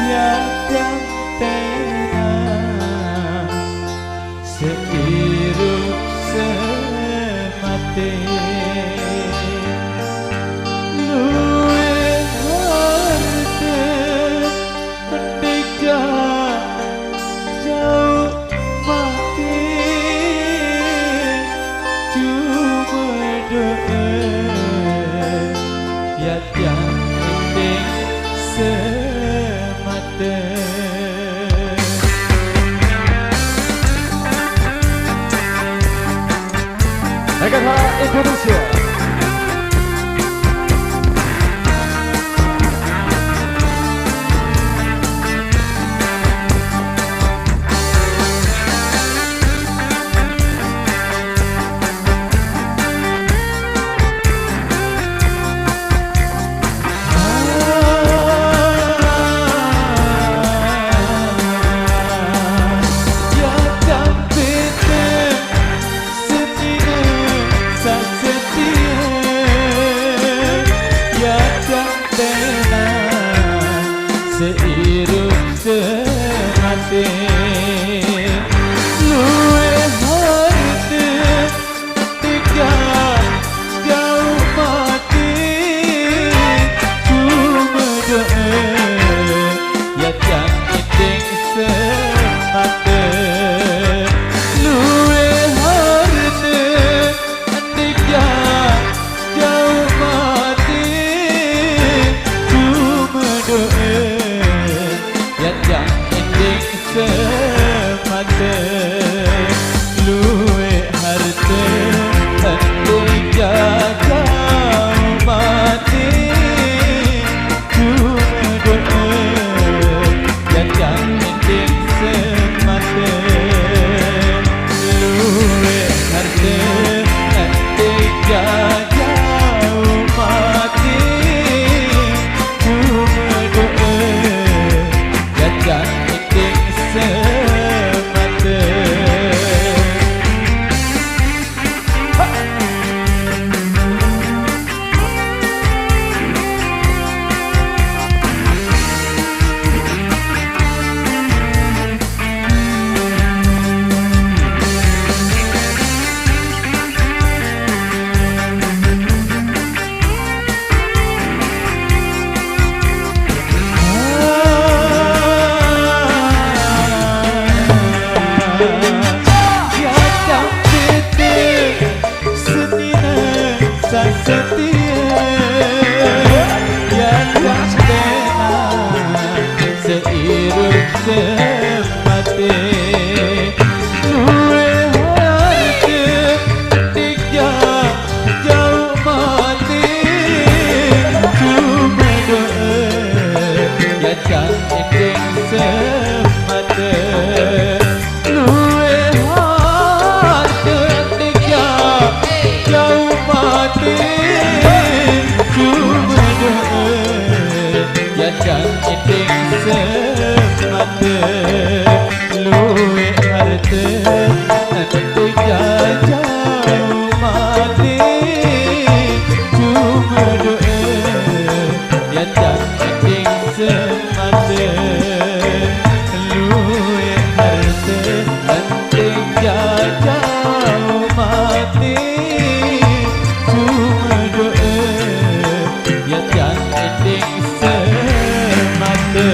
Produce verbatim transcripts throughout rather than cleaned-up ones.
Yadang tenang seirup semate. Luwih harta merdeka jauh mati. Cuma doa yadang ending semata. Negara Indonesia. Seirup semate luwih harta tiga jauh mati. Cuma doa yadang ending semata. Luwih harta tiga jauh mati. Cuma doa yadang ending semata. Luwih harta ending jauh mati. Cuma doa yadang ending semata. Luwih harta ending jauh mati. Cuma doa yadang ending semata. Yadang titip senine sasetia, yadang tenang seirup semate. Luwih harta tiga jauh mati. Cuma doa yadang ending semata. Luwih harta tiga jauh mati. Cuma doa yadang ending semata. Luwih harta tiga jauh mati. Cuma doa yadang ending semata. Luwih harta ending jauh mati. Cuma doa yadang ending semata.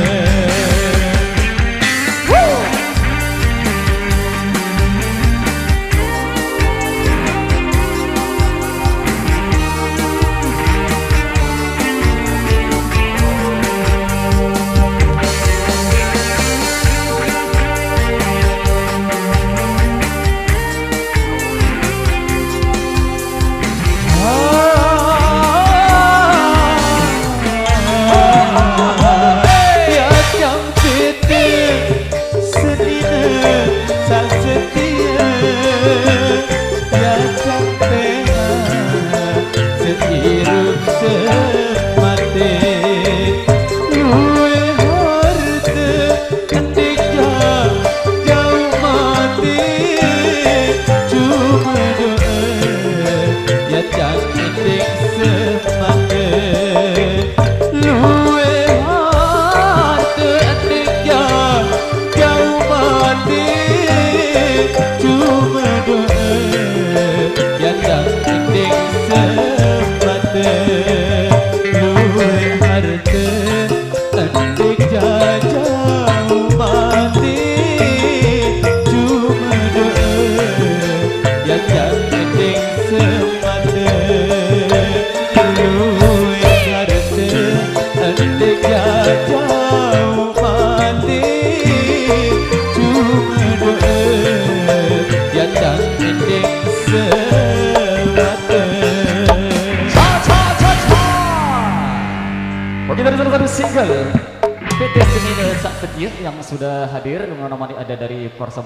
Single P T Seni Sak Pejiak yang sudah hadir, dengan nama ada dari persembahan